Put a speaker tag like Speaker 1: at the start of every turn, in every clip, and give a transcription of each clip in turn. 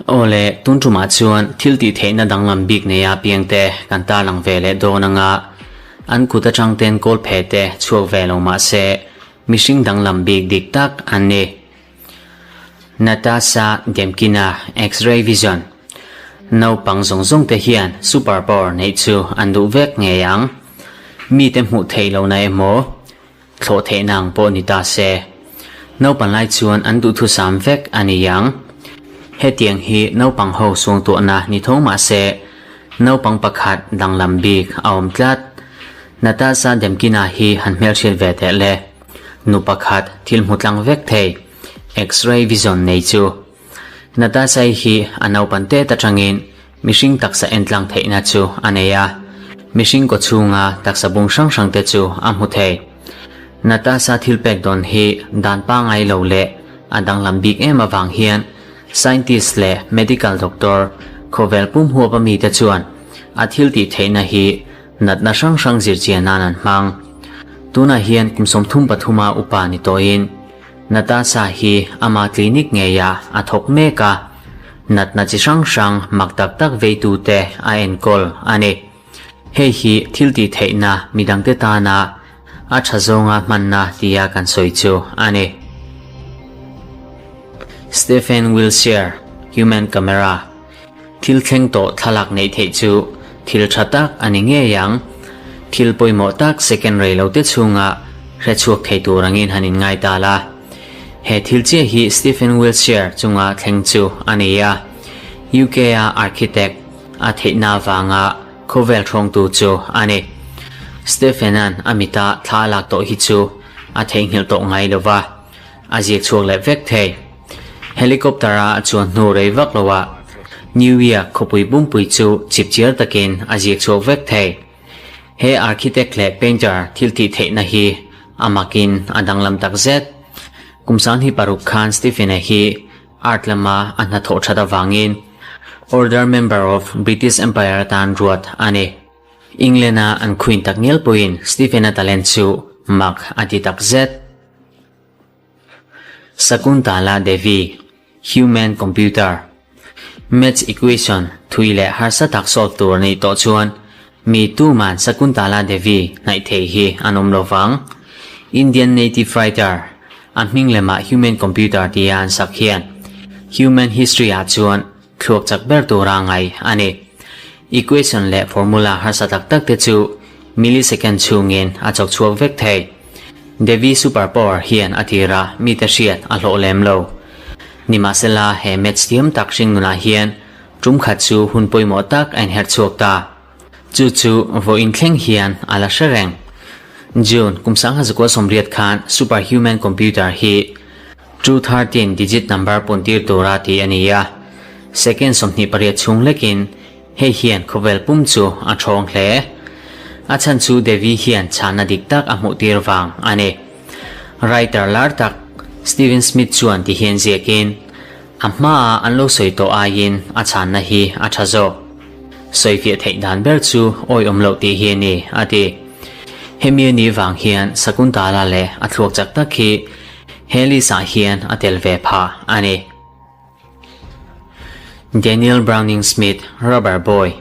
Speaker 1: Aw le, tun tumah chuan thil tih theihna danglam bik neia piangte kan tarlang ve leh dawn anga an kut atang ten kawl phe te chhuak ve lo mah se mihring danglam bik dik tak an ni. Natasha Demkina X-ray vision Naupang zawng zawng te hian super power neih chu an duh vek ngei ang. Mite hmuh theih lohna emaw Thlawh theihna ang pawh ni ta se. Naupan lai chuan an duhthusam vek a ni ang. Hetiang hi naupang ho suangtuahna ni tho mah se, naupang pakhat danglam bik a awm tlat. Natasha Demkina hi han hmelhriat ve teh le. Nu pakhat thil hmu tlang vek thei, X-ray vision nei chu. Natasha-i hi a naupan tet atangin mihring taksa entlang theihna chu a nei a, mihring kaw chhunga taksa bung hrang hrangte chu a hmu thei. Natasha thil pek dawn hi dan pangngai lo leh a danglam bik em avang hian scientist leh medical doctor khawvel pum huapa mite chuan a thil tih theihna hi natna hrang hrang zirchian nan an hmang. Tunah hian kum 33 a upa ni tawhin Natasha hi ama clinic ngeiah a thawk mek a, natna chi hrang hrang mak tak tak veitute a enkawl a ni. Hei hi thil tih theihna midangte tana a tha zawnga hmanna tia kan sawi chu a ni. Stephen Wilshere, Human Camera, Thil thleng tawh thlalak neih theih chu thil tha tak a ni ngei ang. Thil pawimawh tak second rei lo te chhunga hre chhuak thei tur angin han inngai ta la. He thil chiah hi Stephen Wilshere chunga thleng chu a ni a. UK-a architect a theihna avanga khawvel hrawngtu chu a ni. Stephen-a'n a mita thla a lak tawh hi chu a theihnghilh tawh ngai lo va. A ziak chhuak leh vek thei. Helicopter-a a chuan hnu rei vak lo ah New York khawpui pumpui chu chip chiar takin a ziak chhuak vek thei. He architect leh painter thil tih theihna hi a makin a danglam tak zet. Kum 26 khan Stephen-a hi art lama a hnathawh that avangin Order Member of British Empire atan ruat a ni. England-a an queen tak ngial pawhin Stephen-a talent chu mak a ti tak zet. Sakuntala Devi, Human Computer, Maths equation thui leh harsa tak solve tur anih tawh chuan mi tuman Sakuntala Devi hnaih thei hi an awm lo vang. Indian native writer, a hming lemah Human Computer tia an sak hian human history ah chuan thluak chak ber tura ngai a ni. Equation leh formula harsa tak tak te chu millisecond chhungin a chawk chhuak vek thei. Devi super power hian a tira mite hriat a hlawh lem lo. Nimahsela he match thiam tak hring nunah hian tum khat chu hun pawimawh tak a inherh chhuak ta. Chu chu vawiin thleng hian a la hre reng. June kum 1980 khan superhuman computer hi 213 digit number puntir tura tih a ni a. Second 28 chhung lekin hei hian khawvel pum chu a thawng hle. A chhan chu Devi hian chhana dik tak a hmuh tir vang a ni. Writer lar tak Steven Smith chuan ti hian ziakin a hmaa an lo sawi tawh aiin a chhanna hi a tha zawk. Sawi fiah theih dan ber chu awi awm loh tih hi a ni, a ti. Hemi a nih vang hian Sakuntala leh a thluak chak tak hi he list-ah hian a tel ve phah a ni. Daniel Browning Smith, Rubber Boy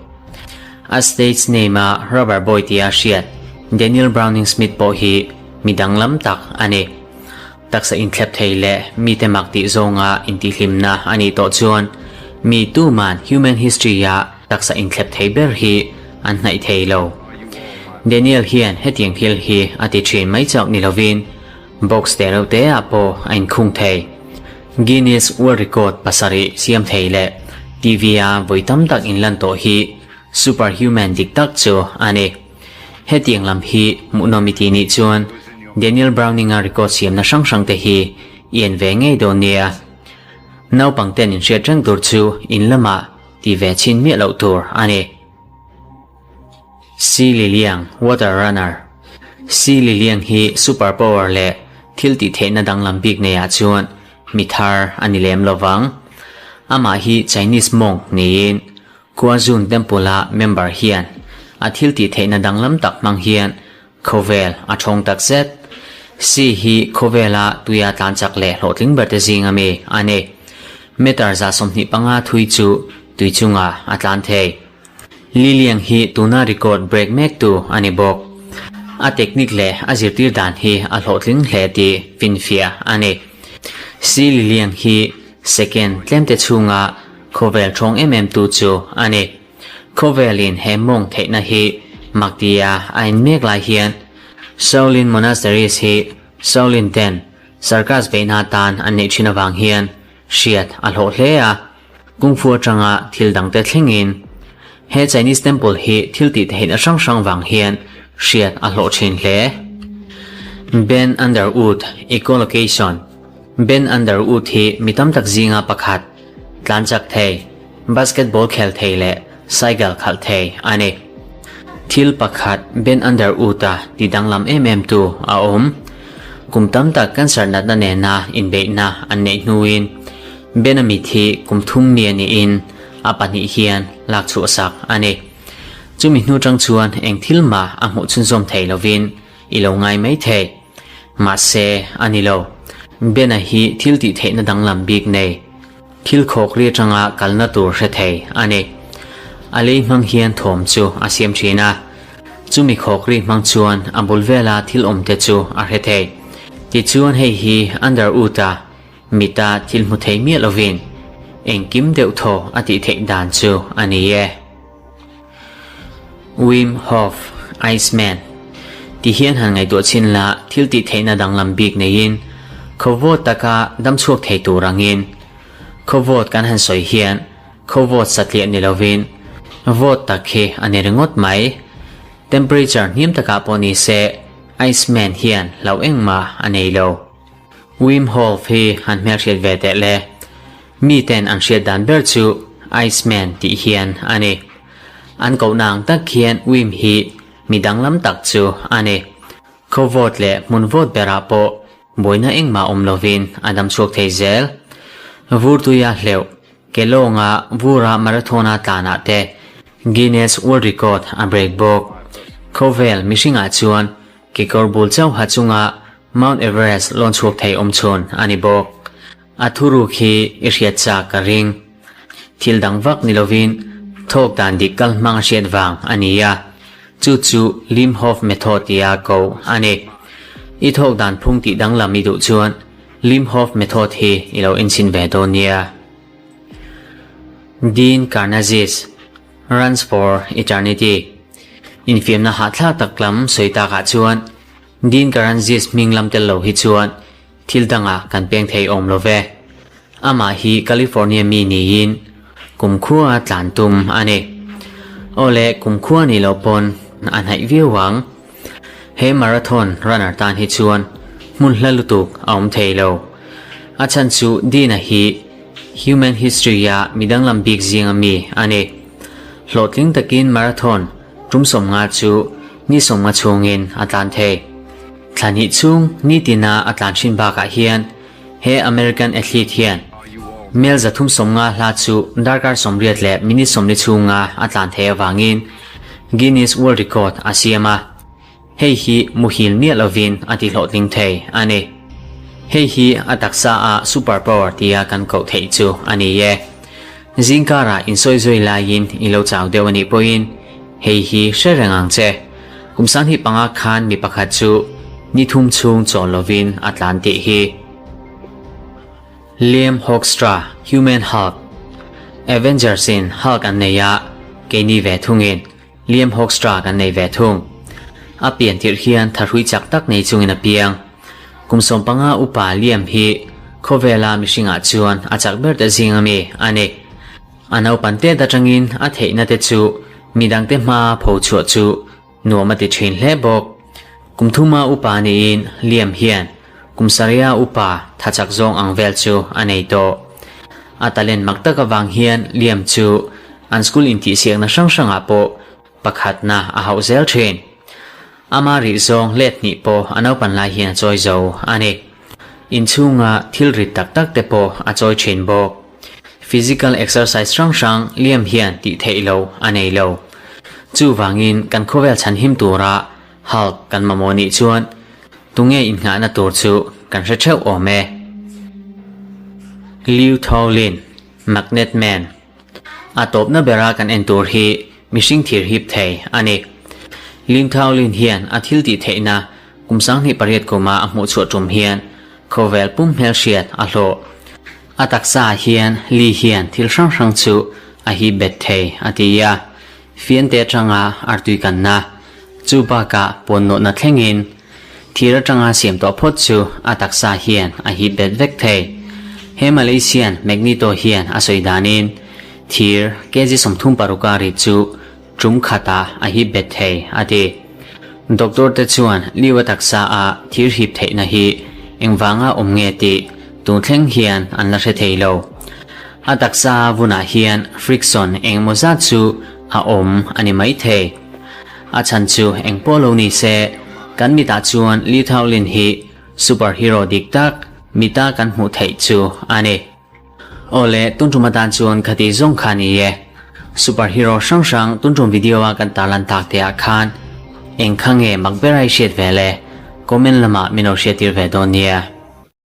Speaker 1: A stage name-a Rubber Boy tia hriat Daniel Browning Smith pawh hi mi danglam tak a ni. Taksa inthlep thei leh mite mak tih zawnga intihhlimna a nih tawh chuan mi tuman human history-a taksa inthlep thei ber hi an hnaih thei lo. Daniel hian hetiang thil hi a ti thin mai chauh ni lovin box te reuh te ah pawh a inkhung thei. Guinness World Record pasarih siam thei leh TV-a vawi tam tak inlan tawh hi superhuman dik tak chu a ni. Hetiang lam hi hmuhnawm i tih nih chuan Daniel Browning-a record siamna hrang hrang te hi i en ve ngei dawn nia. Naupang ten inhriat reng tur chu in lamah ti ve chhin miah loh tur a ni. Si Liliang, Water Runner, Si Liliang hi super power leh thil tih theihna danglam bik neiah chuan mi thar a ni lem lo vang. Amah hi Chinese monk niin Kuazun Temple-a member hian a thil tih theihna danglam tak hmang hian khawvel a thawng tak zet. Xi hi khawvela tuia tlan chak leh hlawhtling ber te zing ami a ni. Meter 25 thui chu tui chungah a tlan thei. Li Liang hi tuna record break mek tu a ni bawk. A technique leh a zirtir dan hi a hlawhtling hle tih finfiah a ni. Xi Li Liang hi second tlemte chhunga khawvel thawng em em tu chu a ni. Khawvelin he mawng theihna hi mak tia a in mek lai hian Shaolin Monasteries hi Shaolin ten circus beihna atan an neih thin avang hian hriat a hlawh hle a. Kung Fu atanga thil dangte thlengin he Chinese temple hi thil tih theihna hrang hrang vang hian hriat a hlawh thin hle. Ben Underwood Echolocation Ben Underwood hi mi tam tak zinga pakhat, tlan chak thei, basketball khel thei leh cycle khalh thei a ni. Thil pakhat Ben Underwood-a ti danglam em em tu a awm. Kum tam tak cancer natna nena inbeihna an neih hnuin Ben-a mit hi kum thum mi a niin a pahnih hian lak chhuahsak a ni. Chumi hnu tang chuan eng thil mah a hmuh chhunzawm thei lovin i lo ngai mai thei. Mahse, a ni lo. Ben-a hi thil tih theihna danglam bik nei. Thil khawk ri atanga kalna tur hre thei a ni. A lei hmang hian thawm chu a siam thin a. Chumi khawk ri hmang chuan a bul vela thil awmte chu a hre thei. Tichuan hei hi Underwood-a mita thil hmu thei miah lovin engkim deuh thaw a tih theih dan chu a ni e. Wim Hof, Iceman, ti hian han ngaihtuah chhin la thil tih theihna danglam bik neiin khawvawt taka dam chhuak thei tur angin khawvawt kan han sawi hian khawvawt satliah ni lovin vawt tak hi a ni ringawt mai. Temperature hniam takah pawh ni se Iceman hian hlauh engmah a nei lo. Wim Hof hi han hmelhriat ve teh le. Miten an hriat dan ber chu Iceman tih hian a ni. An kohna ang tak hian Wim hi mi danglam tak chu a ni. Khaw vawt leh hmun vawt berah pawh buaina engmah awm lovin a dam chhuak thei zel. Vur tuia hleuh, ke lawnga vura marathon-a tlanah te Guinness World Record a break bawk. Khawvel mihringah chuan kekawr bul chauha chunga Mount Everest lawn chhuak thei awm chhun a ni bawk. A thuruk hi i hriat chak ka ring. Thil dang vak ni lovin thawk dan dik kal hmang a hriat vang a ni a, chu chu Lim Hof Method tia ko a ni. I thawk dan phung tih danglam i duh chuan Lim Hof Method hi i lo enchhin ve dawn nia. Dean Karnazes, Runs for Eternity, Infiamna hahthlak tak lam sawi takah chuan Dean Karnazes hming lam tel lo hi chuan Thil dangah kan peng thei awm lo ve. Amah hi California mi niin kumkhua tlan tum a ni. Aw le, kumkhua ni lo pawn a hnaih viau ang. He marathon runner tan hi chuan hmun hla lutuk a awm thei lo. A chhan chu Dean-a hi human history-a mi danglam bik zinga mi a ni. Hlawhtling takin marathon tum 50 chu ni 50 chhungin a tlan thei. Thla hnih chhung nitina a tlan thin bakah hian he American athlete hian mel 350 hla chu darkar 80 leh minute 40 chhunga a tlan theih avangin Guinness World Record a siam a, hei hi muhil miah lovin a tihlawhtling thei a ni. Hei hi a taksa a super power tia kan koh theih chu a ni e. Zingkarah insawizawi laiin i lo chau deuh a nih pawhin hei hi hre reng ang che. Kum 25 khan mi pakhat chu ni thum chhung chawl lovin a tlan tih hi. Liam Hoekstra, Human Hulk, Avengers in Hulk an nei a, keini ve thungin Liam Hoekstra kan nei ve thung. A pian tirh hian thahrui chak tak nei chungin a piang. Kum 15 upa Liam hi khawvela mihringah chuan a chak ber te zing ami a ni. A naupan tet atangin a theihna te chu midangte hmaa pho chhuah chu nuam a ti thin hle bawk. Kum thuma upa niin Liam hian kum sarih upa tha chak zawng ang vel chu a nei tawh. A talent mak tak avang hian Liam chu an school intihsiakna hrang hrangah pawh pakhatna a hauh zel thin. Ama rih zawng let hnih pawh a naupan lai hian a chawi zo a ni. Inchhunga thil rit tak tak te pawh a chawi thin bawk. Physical exercise hrang hrang Liam hian tih theih lo a nei lo. Chuvangin kan khawvel chhanhim tura Hulk kan mamawh nih chuan. Tunge innghahna tur chu kan hre theuh awm e. Liu Thaolin, Magnet Man. A tawpna bera kan en tur hi mihring thir hip thei a ni. Lin Thaolin hian a thil tih theihna kum 28 kuma a hmuh chhuah tum hian khawvel pum hmelhriat a hlawh. A taksa ah hian Li hian thil hrang hrang chu a hip bet thei a ti a. Fiante atanga artui kanna, chu bakah pawn nawhna thlengin thir atanga siam tawh phawt chu a taksa hian a hip bet vek thei. He Malaysian Magneto hian a sawi danin thir kg 36 a rit chu tum khatah a hip bet thei a ti. Doctor te chuan Liu a taksa a thir hip theihna hi engvanga awm nge tih tun thleng hian an la hre thei lo. A taksa vunah hian friction engemaw zat chu a awm a ni maithei. A chhan chu eng pawh lo ni se, kan mitah chuan Liu Thaolin hi superhero dik tak mita kan hmuh theih chu a ni. Awle, tun tum atan chuan khati zawng kha ni e. Superhero hrang hrang tun tum video a kan tarlan tak te ah khan eng kha nge mak ber a i hriat ve le? Comment lamah min lo hriattir ve dawn nia.